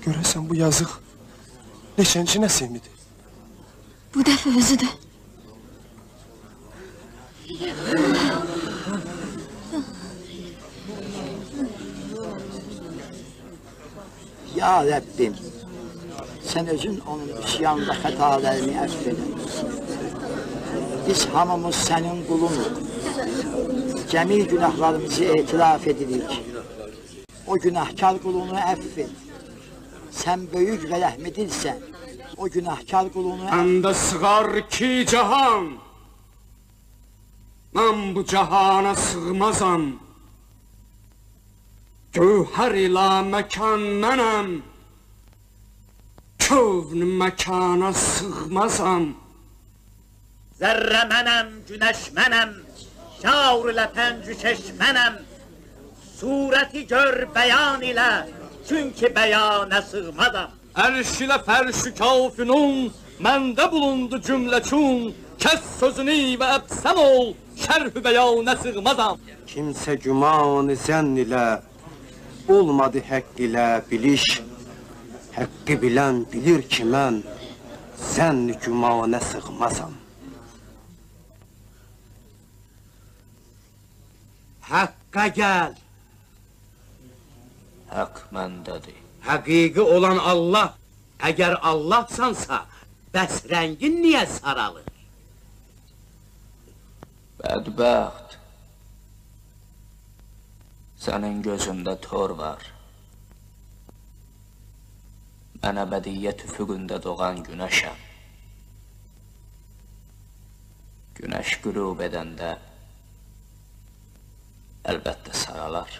Görəsən bu yazıq neçənci Nəsimidir? Bu dəfə özüdür. Ya Rəbbim, sən özün onun üsyan və xətalarını əfv elə. Biz hamımız sənin qulunuq. Cəmi günahlarımızı etiraf edirik. O günahkar qulunu əfv et. Sən böyük və rəhmedilsən. O günahkar qulunu əfv et. Məndə sığar ki cahan, mən bu cahana sığmazam. Gövhər ilə məkan mənəm, kövn məkana sığmazam. Zərrə mənəm, günəş mənəm, şaur ilə pəncü şeş mənəm. Surəti gör bəyan ilə, çünki bəyanə sığmazam. Ərş ilə fərş-ü kafinun, məndə bulundu cümlə çun. Kəs sözünü və əbsəm ol, şərh-ü bəyanə sığmazam. Kimsə güman-ı zənn ilə, olmadı həqq ilə biliş. Həqqi bilən bilir ki mən, zənn-ü gümanə sığmazam. Haqqa gəl. Haqq məndədir. Həqiqi olan Allah, əgər Allahsansa, bəs rəngin niyə saralır? Bədbəxt, sənin gözündə tor var. Mən əbədiyyət üfüqündə doğan günəşəm. Günəş qürub edəndə əlbəttə saralar.